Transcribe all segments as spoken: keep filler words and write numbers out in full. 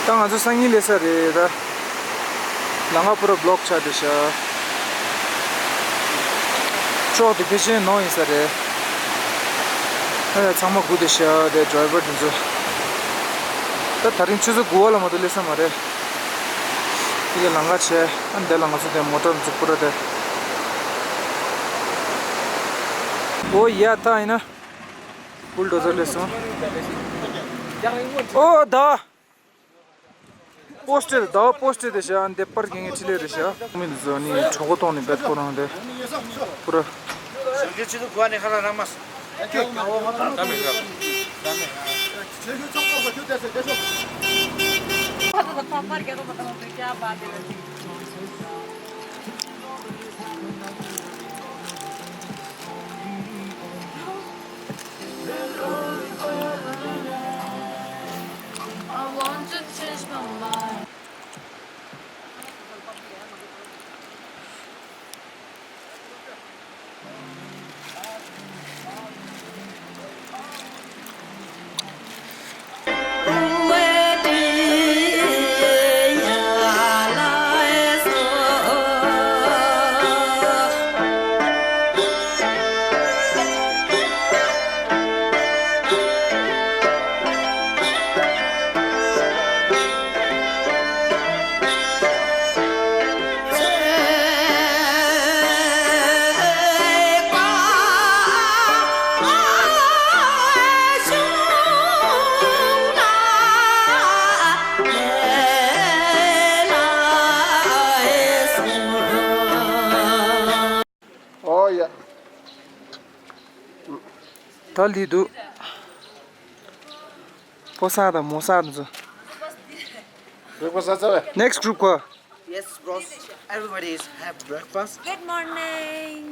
ད་ང་ཚོ་སང་ཉིན་སླེབས་ས་རེད་ད། ལམ་ཁ་པུ་ར་བློག་ཆགས་བསྡད་ཤག་ཕྱོགས་དེ་ཕལ་ཆེར་ནོར་ཡིན་ས་རེད། ཨ་ཡ་ཚང་མ་སྒུག་བསྡད་ཤག་དེ་ཌ་རའི་ཝར་དེ་ཚོ། ད་དེ་རིང་ཆུ་ཚོད་དགུ་པ་ལ་མ་གཏོགས་སླེབས་ས་མ་རེད། དེ་ག་ལམ་ཁ་བྱས། ཨ་འདི་ལ་ང་ཚོ་དེ་མོ་ཊར་འཛུགས་པུ་ར་དེ། ཨོ་ཡ་ད་ཡིན་ན། བུལ་ཌོ་ཛར་སླེབས་སོང་། ཨོ་ད། པོ་སི་ཊར་ཟླ་བ་པོ་སི་ཊར་དེ་བཞག་འདི་པར་རྒྱག་མཁན་ཁྲིད་ལས་རེད་བཞག་མི་འདི་ཚོ་ནི་གྲོད་ཁོག་ལྟོགས་ནས་བེད་ཁོ་རང་དེ་པུ་ར། I want to change my mind. ཨོ་ཡ། ད་ལི་འདུག་ཕོ་གསར་དང་མོ་གསར་ཚོ། Breakfast ཚར་བས། Next group གོ། Yes, bros. Everybody is have breakfast. Good morning.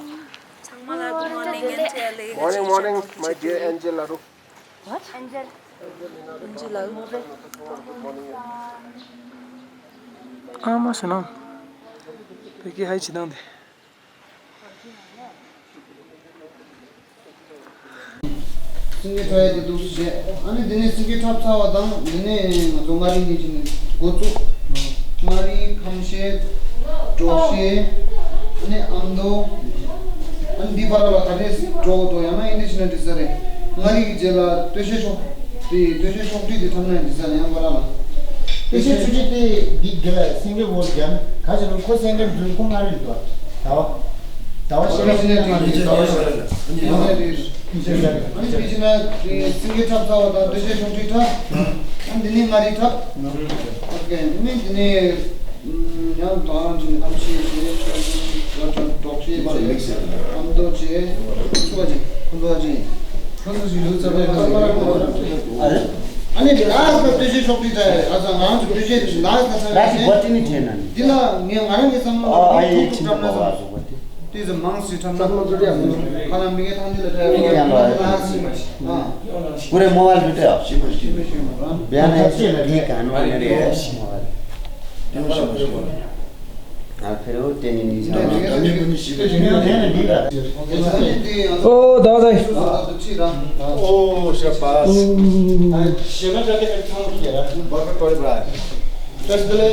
ཚང་མ་ལ་good morning and tea. Morning, morning, my dear Angel ལ་རུ། What? Angel. Angel ལ་རུ། ཨ་མ་ཟེར་ན། བོད་སྐད་ཧའི་བྱེད་སྟངས་དེ། སེང་གེ་འཁྲབ་ཡ་དེ་འདུག་སེ་བྱས། ཨ་ནི་འདི་ནས་སེང་གེ་འཁྲབ་ཚར་བ་དང་འདི་ནས་ང་ཚོ་མངའ་རིས་ནས་བྱས་ནས་འགོ་བཙུགས། མངའ་རིས། ཁམས་བཤད། འབྲོག་བཤད། ཨ་ནི་ཨ་མདོ། ཨ་ནི་འདི་བར་ལ་ག་རེ་འགྲོ་འགྲོ་ཡང་ན་ཨིན་ཇི་ནས་འགྲིག་ས་རེད། མངའ་རིས་ཀྱི་རྗེས་ལ་སྟོད་གཞས་ཤོག་དེ་སྟོད་གཞས་ཤོག་དྲིལ་དེ་འཁྲབ་ན་འགྲིག་ས་རེད་ཡང་བར་ལ། སྟོད་གཞས་ཤོག་དྲིལ་དེ་འདི་དགེ་ལ་སེང་གེ་འོ་རྒྱན་ག་ཅི་ལ་ཁོ་སེང་གེ་འདུལ་ཁོ་མངའ་རིས་འདུག་ཟླ་བ། ཟླ་བ་ཤེས་རབ་ཟེར་ན་འགྲིག་གི་རེད། ཟླ་བ་ཤེས་རབ་ཟེར་ན་འགྲིག་གི་རེད། ཨ་ནི་དཔེ་བྱས་ན་སེང་གེ་འཁྲབ་ཚར་བ་དང་སྟོད་གཞས་ཤོག་དྲིལ་འཁྲབ། ཨ་ནི་འདི་ནས་མངའ་རིས་འཁྲབ། ཨོ་ཁེ། ཨ་ནི་འདི་ནས་ཡང་དོ་སྣང་བྱས་ནས་ཁམས་བཤད་བྱས། འབྲོག་བཤད་བྱས། ཨ་མདོ་བྱས། ཚུགས་པ་བྱས། ཁོང་ཚོ་བྱས། ཁོང་ཚོ་ཞིག་ལུས་རྩ་བའི་ཁ་ལ་ཨ་ནི་འདི་ལ་སྟོད་གཞས་ཤོག་དྲིལ་འཁྲབ་ཡ་ཨ་ཙང་ང་རང་ཚོ་སྟོད་གཞས་ལ་ས་ས་ར་ཞིག་བ་ཏི་ནི་དྲན་ན་ནི། འདི་ལ་ངས་ང་རང་གི་བསམ་བློ་ཨ་ཨ་ཡེ་ཐུག་ཐུག་ཁྲབ་ན་བསམ། ཏི་ཙི་མང་སི་ཁྲམ་ན་ཁ་ན་མི་གེ་ཐང་ཏི་ལ་ཁྲ་ཡ་ལ་ཨ་ཀུ་རེ་མོ་བལ་དུ་ཏེ་ཨ་བེ་ན་ཏི་ལ་ཏི་ག་ནོ་ནེ་རེ་ཨ་ཕེ་རོ་ཏེ་ནི་ནི་ཨོ་ད་ད་ཨོ་ཤ་པ་ཤ་ན་ཏ་ཏེ་ཁ་ཐང་ཏི་ཡ་བར་པ་ཏོ་རི་བ་ཏ་ཏི་ལེ།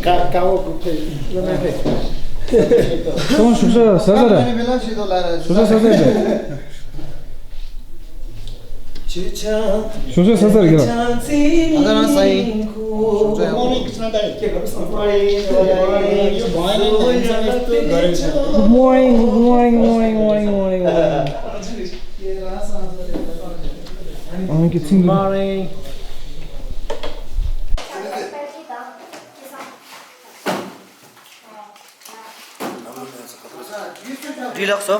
ཀ་ཀ་བོ་གུ་ཕེ་ལོ་མེ་ཕེ། ཁོང་ཞུ་ས་ས་ས་ར། ཞུ་ས་ས་ས་ར། ཞུ་ས་ས་ས་ར་གི་ལ། ཨ་ད་རང་ས་ཡིན། Good morning, good morning, good morning, good morning, good morning. ཨང་ཀི་ཚིག་འདི། འདི་ལགས་སོ།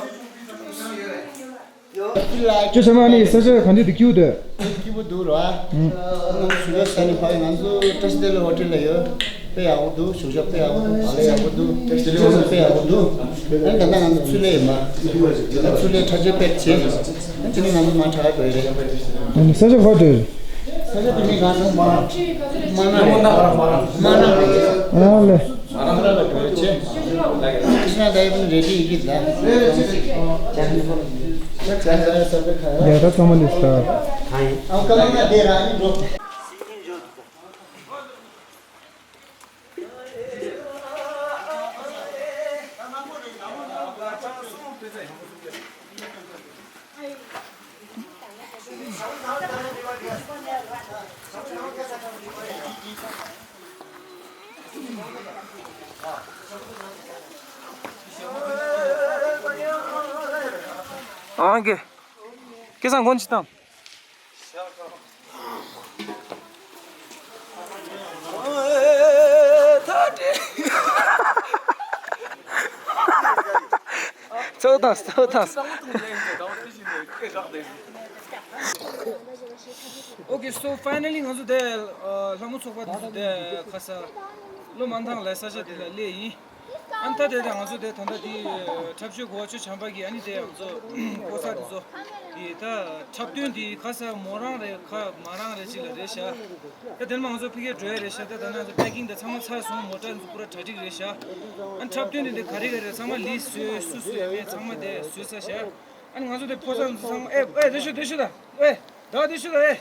ཁྱོད་ཚང་མ་ནི་ས་ཆ་ག་འདྲ་འདུག་སྐྱིད་པོ་འདུག་སྐྱིད་པོ་འདུག་ར། ཨང་། ང་ཚོ་ཞུ་ས་ནི་ཕ་ང་ཚོ་ཏྲ་ཤི་ཏེ་ལི་ཧོ་ཏེལ་ལ་ཡོད། དཔེ་ཡག་པོ་འདུག་ཞོགས་ཇ་དཔེ་ཡག་པོ་འདུག་ག་ལེ་ཡག་པོ་འདུག་ཏྲ་ཤི་ཏེ་ལི་ཧོ་ཏེལ་དཔེ་ཡག་པོ་འདུག་ཨ་ནི་ད་ལྟ་ང་ཚོ་ཚུར་སླེབས་ཡོད་མ། ད་ཚུར་སླེབས་ཁྲ་ཆས་པེག་བྱས། ཨ་ནི་ང་ཚོ་མ་ཁྲ་བ་འགྲོ་ཡི་རེད། ཨ་ནི་ས་ཆ་ག་འགྲོ་ཡི་རེད། ས་ཆ་དེ་ནི་ང་ཚོ་མ་མ་ན་རེད། མ་ན་རེད། ཨ་ལེ། ང་རང་ལ་འགྲོ་ཆེ། ཁྱི་ན་ད་ཡིན་རེ་ཏི་ཡི་གི་ད། ཡ་ད་ཚང་མ་ལིས་ད། ཨང་ཀལ་ན་དེ་ར་ནི་འགྲོ། ཨང་ཀེ། སྐལ་བཟང་མགོ་ཅིག་བཏང་། ཚོགས་དང་ཚོགས་དང་། Okay, so finally ང་ཚོ་དེ་ལྷ་མོ་ཚོགས་པ་དེ་ཚོ་དེ་ཁ་ས་ལོ་མ་འདང་ལ་ས་ཆ་དེ་ལ་སླེབས་ཡིན། ཨ་ནི་ད་དེ་དེ་ང་ཚོ་དེ་ད་ལྟ་དེ་འཁྲབ་ཆོས་གོ་བ་ཆོས་བྱམས་པ་གི་ཨ་ནི་དེ་ང་ཚོ་ཕོ་གསར་དེ་ཚོ་དེ་ད་འཁྲབ་སྟོན་དེ་ཁ་ས་མོ་རང་རེད་ཁ་མ་རང་རེད་ཅིག་ལ་རེད་ཤག་ད་དེ་ནས་མ་ང་ཚོ་ཕ་གིར་འགྲོ་ཡ་རེད་ཤག་ད་ད་ནང་ཚོ་པེ་ཀིང་དང་ཚང་མ་ཚར་སོང་། མོ་ཊ་ཚོ་པུ་ར་གྲ་སྒྲིག་རེད་ཤག་ཨ་འཁྲབ་སྟོན་དེ་འདི་ག་རེ་ག་རེ་ཚང་མ་ལིས་བཟོས་སུ་སུ་ཡོད་མེད་ཚང་མ་དེ་བཟོས་ཚར་ཤག་ཨ་ནི་ང་ཚོ་དེ་ཕོ་གསར་ཚོ་ཚང་མ་ཨེ་ཨེ་དེ་ཤོད་དེ་ཤོད་ད་ཨེ་ད་དེ་ཤོད་ད་ཨེ་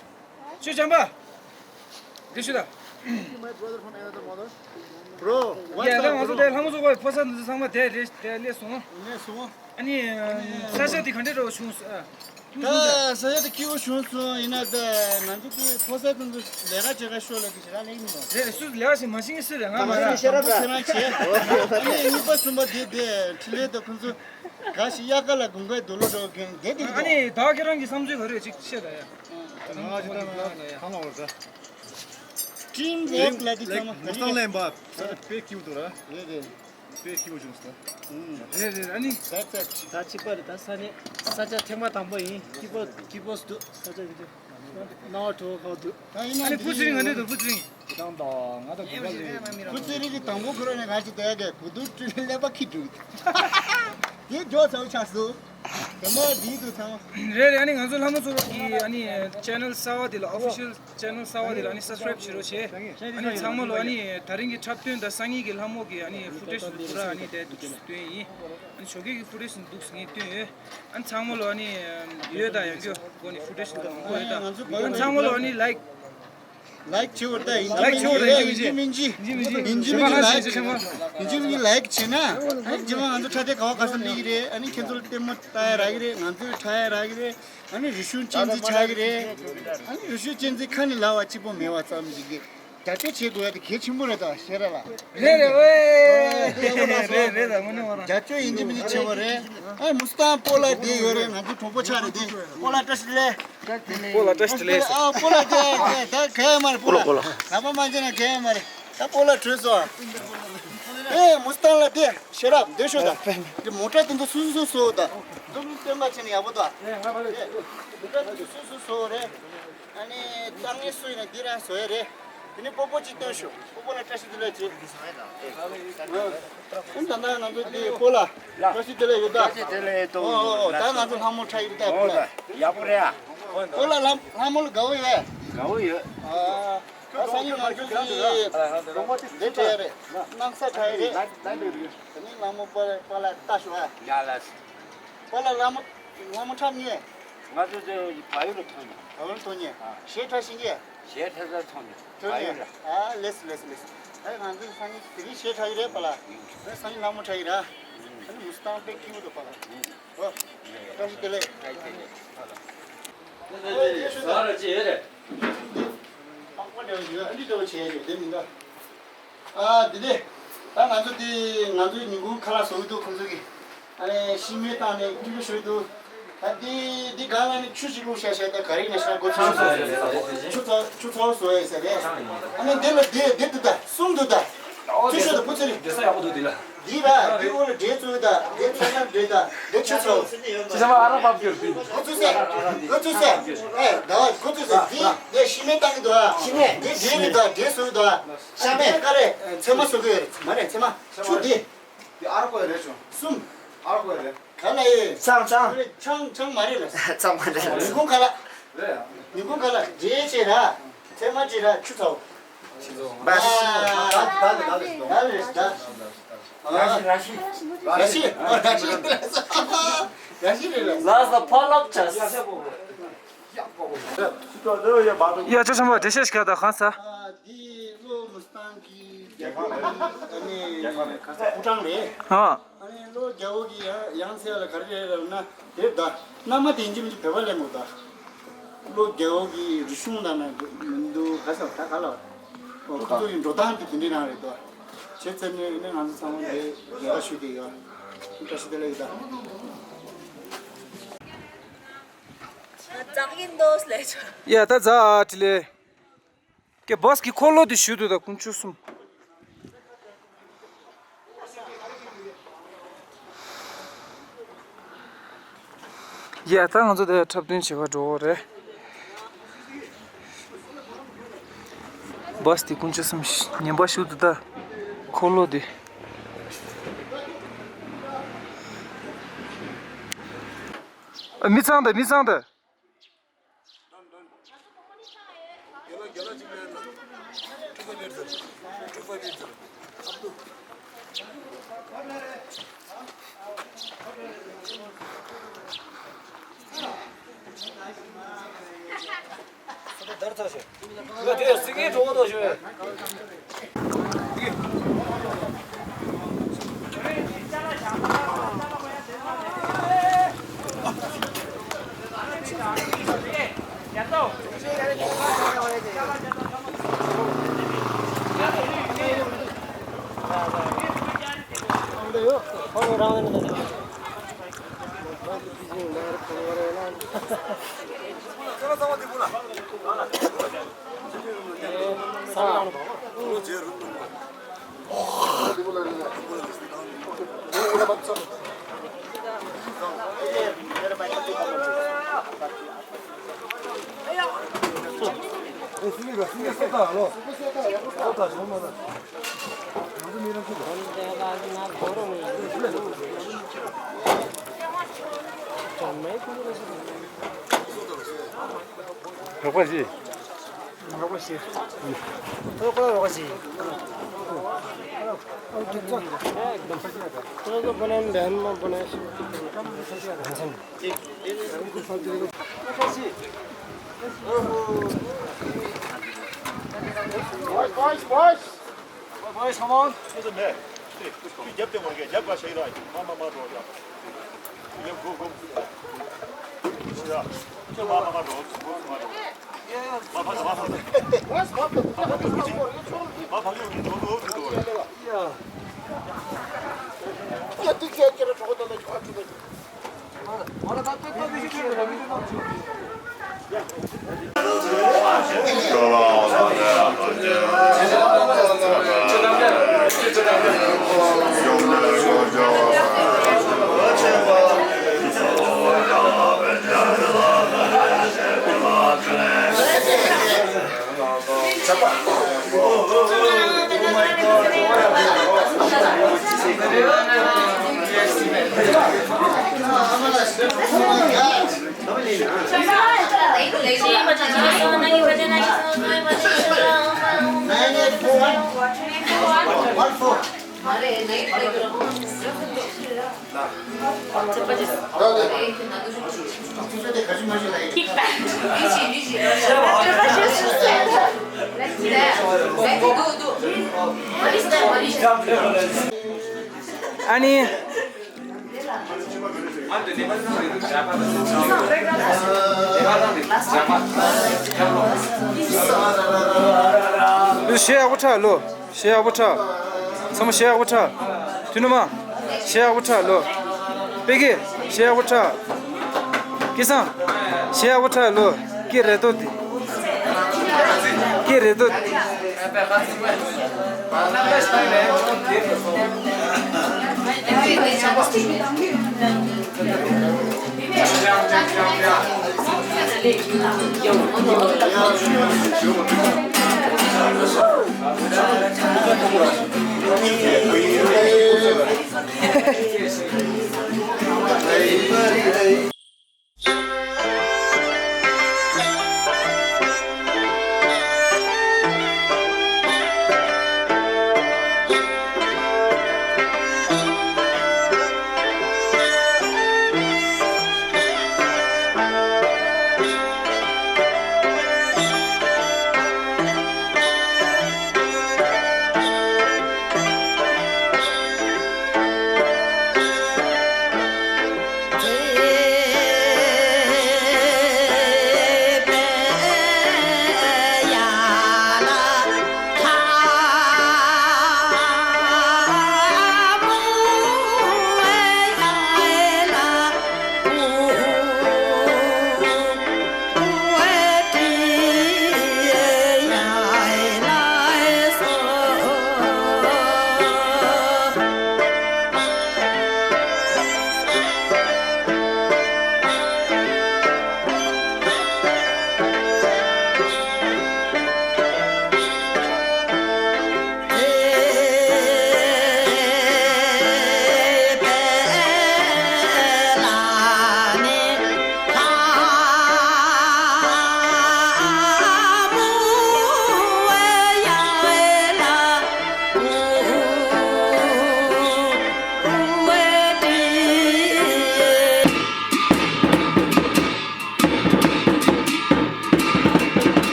ཤོད་བྱམས་པ་དེ་ཤོད་ད། Bro, what's ཡ་ད་up, ང་ཚོ་bro? དེ་ལྷ་མོ་ཚོགས་པའི་ཕོ་གསར་ཚོ་ཚང་མ་དེ་རེད་དེ་སླེབས་སོང་། ངས་སོང་། ཨ་ནི་ས་ཆ་དེ་ག་འདྲ་འདྲ་བོ་བྱུང་སོང་ཨ། ད་ས་ཆ་དེ་སྐྱིད་པོ་བྱུང་སོང་། ཡིན་ན་ད་ང་ཚོ་དེ་ཕོ་གསར་ཚོ་ལས་ཀ་བྱེད་ཀ་ཤོག་ལབ་དེ་ཞེ་དྲག་ལེགས་མི་འདུག་རེད་སུ་ལས་ཀ་ཞིག་མ་ཤེས་ངེས་སུ་རེད་ང་ད་མ་མ་ཤེས་ཤེས་རབ་ད་ཁྱེད་རང་བྱེད། ཨ་ནི་གཉིས་པ་གསུམ་པ་དེ་དེ་འཕྲིན་ལས་དང་ཁོང་ཚོ་ག་ཞིག་དབྱར་ཁ་ལ་དགུན་ཁའི་དུག་ལོག་འགྲོ་གི་དེ་དེ་ཨ་ནི་ད་ཁྱེད་རང་གི་བསམ་ཚུལ་ག་རེ་ཅིག་བཤད་ད་ཡ། ང་ཅི་ད་ན་ཁང་ལ་བར་ད། Dream Walk ལ་དེ་ཚང་མ་མུ་སྟངས་ལེན་པ་ས་དཔེ་སྐྱིད་པོ་འདུག་ར། རེད་རེད། དཔེ་སྐྱིད་པོ་བྱུང་སོང་། རེད་རེད་ཨ་ནི། ད་ད་ད་གཅིག་པ་རེད་ད་ས་གནས་ས་ཆ་ཐེངས་མ་དང་པོ་ཡིན། སྐྱིད་པོ་སྐྱིད་པོ་འདུག་ས་ཆ་གི་དུ་སྣང་བ་དྲོ་ཁག་འདུག་ད་ཡིན་ན་ཨ་ནི་ཕུ་ཚུ་རིང་ང་འདྲེ་དང་ཕུ་ཚུ་རིང་། ཁྱེད་རང་དང་ང་དང་དགོན་པ་ལས། ཁུ་ཚེ་རིང་གི་དང་པོ་ཁོ་རང་ནས་ང་ཅིག་བསྡད་དེ་གུ་དུར་བཀྲུས་ནས་ཀླད་པ་ཁྱི་འདུག་དེ་འཇོག་ཚར་ཆགས་སོང་། དེ་མ་འདི་འདུག་ཚང་། རེད་རེད། ཨ་ནི་ང་ཚོ་ལྷ་མོ་ཚོ་གི་ཨ་ནི་ཆེ་ནལ་གསར་བ་དེ་ལ་ཨོ་ཕི་ཤལ་ཆེ་ནལ་གསར་བ་དེ་ལ་ཨ་ནི་སབ་སི་ཀ་རེབ་བྱེད་རོགས་བྱེད། ཨ་ནི་ཚང་མ་ལོ་ཨ་ནི་ད་རིང་གི་འཁྲབ་སྟོན་དང་སང་ཉིན་གི་ལྷ་མོ་གི་ཨ་ནི་ཕུ་ཊེཇ་ཚོ་པུ་ར་ཨ་ནི་དེ་འདུག་སྟོན་ཡིན། ཨ་ནི་ཞོགས་ཀས་ཀྱི་ཕུ་ཊེཇ་འདུག་ངས་སྟོན་ཡོད། ཨ་ནི་ཚང་མ་ལོ་ཨ་ནི་ཡོད་ད་ཡང་སྐྱོ་སྒོ་ནས་ཕུ་ཊེཇ་འདུག་མང་པོ་ཡོད་ད། ཨ་ནི་ཚང་མ་ལོ་ཨ་ནི་ལའིཀ་ལའིཀ་བྱེད་འོ་ད་ཡིན་ལའིཀ་བྱེད་འོ་ད་ཡིན་གཅིག་མིན་གཅིག་ཡིན་གཅིག་མིན་གཅིག་ལའིཀ་ཡིན་གཅིག་མིན་གཅིག་ལའིཀ་བྱེད་ན་ཨ་ནི་རྗེས་མ་ང་ཚོ་ཁྲ་ཏའི་ག་བ་ག་ས་སླེབས་ཀྱི་རེད། ཨ་ནི་ཁྱེད་ཚོ་ལ་ལྟད་མོ་ལྟ་ཡ་རག་གི་རེད། ང་ཚོའི་ཁྲ་ཡ་རག་གི་རེད། ཨ་ནི་རི་ཤུན་གཅན་གཟན་ཆགས་ཀྱི་རེད། ཨ་ནི་རི་ཤུན་གཅན་གཟན་ཁ་ནས་ལབ་པ་གཅིག་པོ་མེད་པ་ཙམ་ཞིག་གིས་རྒྱབ་སྐྱོར་བྱེད་དགོས་ཡ་དེ་གལ་ཆེན་པོ་རེད་ད་ཤེས་ར་ལ། རེད་རེད་ཝེ། རེད་རེད་ད་དངོས་གནས་བ་ར། རྒྱབ་སྐྱོར་ཡིན་གཅིག་མིན་གཅིག་བྱེད་དགོས་རེད། ཨ་ནི་མུ་སི་ཏང་སྤོ་ལགས་བསྡད་ཡོད་རེད། ང་ཚོའི་གྲོགས་པོ་ཆགས་རེད་དེ། སྤོ་ལགས་བཀྲ་ཤིས་བདེ་ལེགས། སྤོ་ལགས་བཀྲ་ཤིས་བདེ་ལེགས། ཨ་སྤོ་ལགས་དེ་ད་ག་ཡ་མ་རེད་སྤོ་ལགས། སྤོ་ལགས་ལག་པ་མ་འཇལ་ན་ག་ཡ་མ་རེད། ད་སྤོ་ལགས་བྲོས་སོང་། ཨེ་མུ་སི་ཏང་ལགས་དེ་ཤེས་རབ་འདི་ཤོད་ད། འདི་མོ་ཊ་དེ་ཚོ་སུ་སུ་སུ་བཟོ་ད། འདི་ལུགས་སྟོན་པ་བྱས་ན་ཡག་པོ་ད། མོ་ཊ་དེ་ཚོ་སུ་སུ་བཟོ་རེད། ཨ་ནི་ཏང་ངེ་སུ་ཡིན་ན་འདི་རང་བཟོ་ཡ་རེད། དེ་ནི་སྤོ་བོ་གཅིག་སྟོན་ཤོག་སྤོ་བོ་ལ་བཀྲ་ཤིས་བདེ་ལེགས་བྱེད། ཨ་ད་ལྟ་ང་ཚོ་འདི་སྤོ་ལགས་བཀྲ་ཤིས་བདེ་ལེགས་ཡོད་ད། བཀྲ་ཤིས་བདེ་ལེགས་ཡོད་ད། ཨོ་ཨོ་ད་ང་ཚོ་ལྷ་མོ་ཁྲ་ཡོད་ད་སྤོ་ལགས། ཡག་པོ་རེད་ཨ། སྤོ་ལགས་ལྷ་ལྷ་མོ་ལ་དགའ་བོ་ཡོད། དགའ་བོ་ཡོད། ཨ་ད་སང་ཉིན་ང་ཚོ་འདི་འདི་བྲལ་ཡ་རེད། སྣང་ས་བྲལ་ཡ་རེད། ད་ནི་ལྷ་མོ་སྤོ་ལགས་སྤོ་ལགས་ལྟ་ཤོག་ཨ། ཡ་ལ། སྤོ་ལགས་ལྷ་མོ་ལྷ་མོ་འཁྲབ་མཁན། ང་ཚོ་ཚོ་བལ་ཡུལ་ལ་ཐོན་ཡོད། བལ་ཡུལ་ལ་ཐོན་ཡོད། ཨ། གཞས་འཁྲབ་ཤེས་ཀྱི། གཞས་འཁྲབ་ས་ཐོན་ཡོད། ཐོན་བལ་ཡུལ་ཡོད། ལ། ཨ་ལེས་ལེས་ལེས། ཨ་ང་ཚོ་སང་ཉིན་དེ་རིང་གཞས་འཁྲབ་ཀྱི་རེད་པ་ལགས། ཨ་སང་ཉིན་ལྷ་མོ་འཁྲབ་ཀྱི་རེད། ཨ་ནི་མུ་སི་ཏང་དཔེ་སྐྱིད་པོ་འདུག་པ་ལགས། ཨོ། བཀྲ་ཤིས་བདེ་ལེགས། ཨོ་ཡེ་ཤུ་ད། ཨ་འདི་འདྲ་བོ་བྱས་ཡོད་དེ་མི་འདྲ། ཨ་དེ་ནས་ད་ང་ཚོ་དེ་ང་ཚོའི་ཉིན་གུང་ཁ་ལག་བཟོ་གི་འདུག་ཁོང་ཚོ་གིས་ཨ་ནི་ཤི་མོ་བཏང་ནས་ཕྲུ་གུ་ཤོར་འདུག་ད་དེ་དེ་སྒང་ལ་ནི་ཆུ་ཞིག་བླུགས་བཞག་བཞག་ད་ག་རེ་ཡིན་ན་ཤ་སྒོ་ཚང་བཟོ་ཆུ་ཚོ་ཆུ་ཚོ་བཟོ་ཡ་ཟེར་རེད། ཨ་ནི་དེ་ལ་དེ་དེ་འདུག་ད་གསུམ་འདུག་ད་ཚུར་ཤོག་ད་བུ་ཚེ་རིང་། འདི་ས་ཡག་པོ་འདུག་དེ་ལ། འདི་ར་འདི་འོག་ལ་འབྲས་བཙོས་ད་འདི་ཚོ་ན་འབྲས་ད་འདི་ཆུ་ཚོ། ཆུ་ཚང་མ་ཨ་རག་པབ་ཀྱོར་དེ། ཁོ་ཚོ་ཟེར། ཁོ་ཚོ་ཟེར། ཨེ་ད་ཁོ་ཚོ་ཟེར། འདི་འདི་ཤི་མོ་བཏང་གི་འདུག་ཨ། ཤི་མོ། འདི་འབྲས་ནི་ད་འབྲས་བཟོ་གི་འདུག་ཨ། ཤ་མེད། ག་རེ་ཚེར་མ་བཟོ་གི་ཡོད་རེད། མ་རེད་ཚེར་མ། ཆུ་འདི། འདི་ཨ་རག་པ་རེད་བྱུང་། གསུམ། ཨ་རག་པ་རེད། ག་ལ་ཡོད། ཆང་ཆང་། ཆང་ཆང་མ་རེད་ལ། ཆང་མ་རེད་ལ། ཉིན་གུང་ཁ་ལག་རེད་ཡ། ཉིན་གུང་ཁ་ལག་འབྲས་བྱས་ར། ཚེར་མ་བྱས་ར་ཆུ་ཚོ། ཆུ་ཚོ། ད་ད་ད་ད་ད་རེད་ད། ར་ཤི་ར་ཤི། ར་ཤི་ར་ཤི། ར་ཤི་ར་ཤི་རེད་ལ། ལགས་སོ་ཕ་ལབ་བྱས། ཡ་ཅོ་ཆེན་པོ་འགྲེལ་བཤད་ཞིག་ག་ད་གང་ས། ཨ་འདི་བློ་མི་སྟངས་ཀྱི་རྒྱལ་ཁང་རེད། ཨ་ནི་ག་ས་ཕོ་བྲང་རེད། ཨ། ཨ་ནི་བློ་རྒྱལ་པོ་གི་ཡང་ཡང་སེ་ལ་ག་རེ་རེད་ལབ་ན་དེ་ད་མནའ་མ་དེ་ཡིན་གཅིག་མིན་གཅིག་བོད་པ་ལེན་དགོས་ད། བློ་རྒྱལ་པོ་གི་རིག་གཞུང་དང་ན་མི་འདུག་ག་ས་ད་ག་ལ། ཁོ་ཚོ་ཡི་འགྲོ་སྟངས་དེ་དེ་འདྲའི་རང་རེད་ད། བྱས་ཙང་ནས་ནི་ང་ཚོ་ཚང་མ་ལས་རྒྱལ་ཁ་ཞུ་གི་ཡོད། བཀྲ་ཤིས་བདེ་ལེགས་ད། ཛག་གིན་དོ་སླེ་ཆོ། ཡ་ད་ཛག་ཨ་ཏི་ལེ། ཀྱེ་བཱས་ཀྱི་འཁོར་ལོ་དེ་ཞུ་དུ་ད་དཀོན་མཆོག་གསུམ། ཡ་ད་ང་ཚོ་དེ་འཁྲབ་སྟོན་བྱེད་པར་འགྲོ་འོ་རེད། བཱས་དེ་དཀོན་མཆོག་གསུམ་ཉན་པ་ཞུ་དུ་ད་འཁོར་ལོ་དེ། ཨ་མི་ཚང་ད་མི་ཚང་ད། རོགས་པ་བྱེད། རོགས་པ་བྱེད། ཁོ་ཁོ་རོགས་པ་བྱེད། ཁོ་ཁོ་བོ་ནམ་བན་མ་བོ་ནམ་ཤི། Boys, boys, boys. Boys, come on. ཁྱོད་ཚོ་མེད། ཁྱོད་རྒྱབ་སྟེ་མོར་གས་རྒྱབ་པ་ཤེས་ར། མ་མ་མ་འགྲོ་རྒྱབ། ཡ་གོ་གོ། ཡ། ཁྱོད་མ་མ་མ་འགྲོ། གོ་མ་འགྲོ། མ་ཕ་མ་ཕ། མ་ཕ་གི་ཅི། མ་ཕ་གི་འགྲོ་འགྲོ་འགྲོ། ཡ། ཡ་དུ་ཁྱེད་ཁྱེད་ར་གྲོགས་དང་ལ་ཁྱོད་ཁྱོད། ཨ་ནི། ཞེ་ཡག་པོ་ཁྲ་ལོ། ཞེ་ཡག་པོ་ཁྲ། ཚང་མ་ཞེ་ཡག་པོ་ཁྲ། ཐུ་ནུ་མ། ཞེ་ཡག་པོ་ཁྲ་ལོ། པེ་ཀེ། ཞེ་ཡག་པོ་ཁྲ། ཀེ་སང་། ཞེ་ཡག་པོ་ཁྲ་ལོ། ཀེ་རེ་ཏོ་ཏི། ཀེ་རེ་ཏོ་ཏི།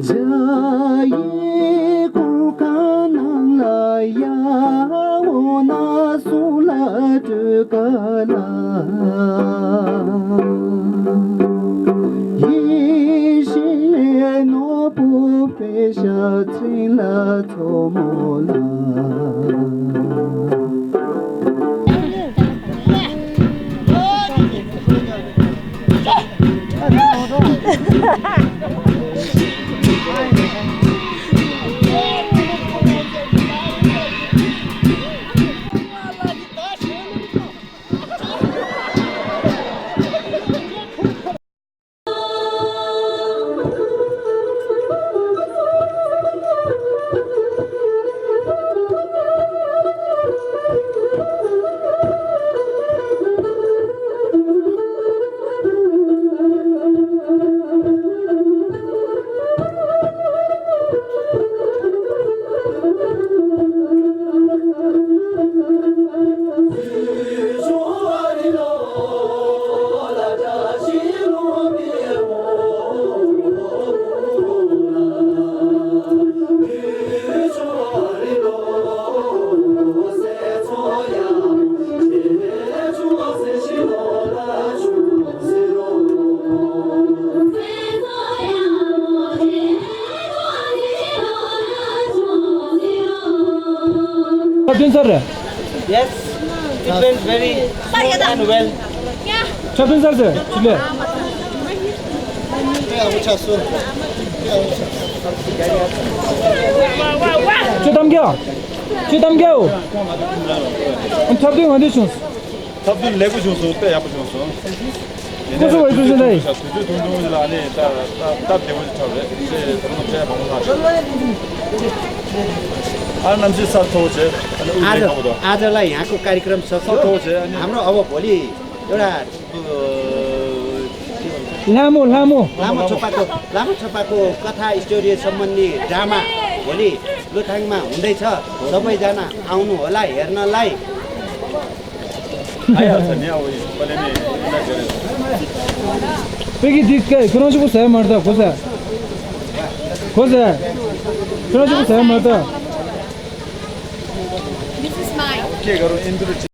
འཇའ་ཡི་གུར་ཁང་ནང་ལ་ཡར་འོང་ན་གསུང་ལ་སྤྲོད་ག་ལ། ཡིད་བཞིན་ནོར་བུ་པད་ཤག་ཚིག་ལ་མཚོ་མོ་ལ། འཁྲབ་སྟོན་ཚར་རེད། Yes, it went very smooth and well. འཁྲབ་སྟོན་ཚར་ཟེར་ཅི་ལས། ཁྱོད་གཏམ་རྒྱག་ཁྱོད་གཏམ་རྒྱག་འོ། འཁྲབ་སྟོན་ང་འདོད་བྱུང་། འཁྲབ་སྟོན་ལེགས་པོ་བྱུང་སོང་། དཔེ་ཡག་པོ་བྱུང་སོང་། ཁོ་ཚོ་བས་ཁོ་ཚོ་ལ་ཡིན། དུས་ཚོད་ཐུང་ཐུང་ལ་ནི་ད་ད་སྟབས་བདེ་པོ་ཞིག་འཁྲབ་རེད། ཅེས་ཁོང་ཚོ་དཔེ་མང་པོ་ལྷག་རེད། ཨ་གནམ་གཤིས་ས་མཐོ་བོ་བྱས། ཨ་ནི་དབུས་आज, བདེ་པོ་དང་། आज लाई यहाँको कार्यक्रम सक्यो। स थोक छ अनि हाम्रो अब भोलि एउटा लामो लामो लामो छोपाको लामो छोपाको कथा स्टोरी सम्बन्धी ड्रामा भोलि लुथाङमा हुँदैछ। सबैजना आउनु होला हेर्नलाई। आइहाल्छ नि अब यो पहिले नै। पेगी दिस के कुरांशु को सह मर्दा को सह को सह कुरांशु को सह मर्दा। This is mine. के गरौँ इन्टरभ्यू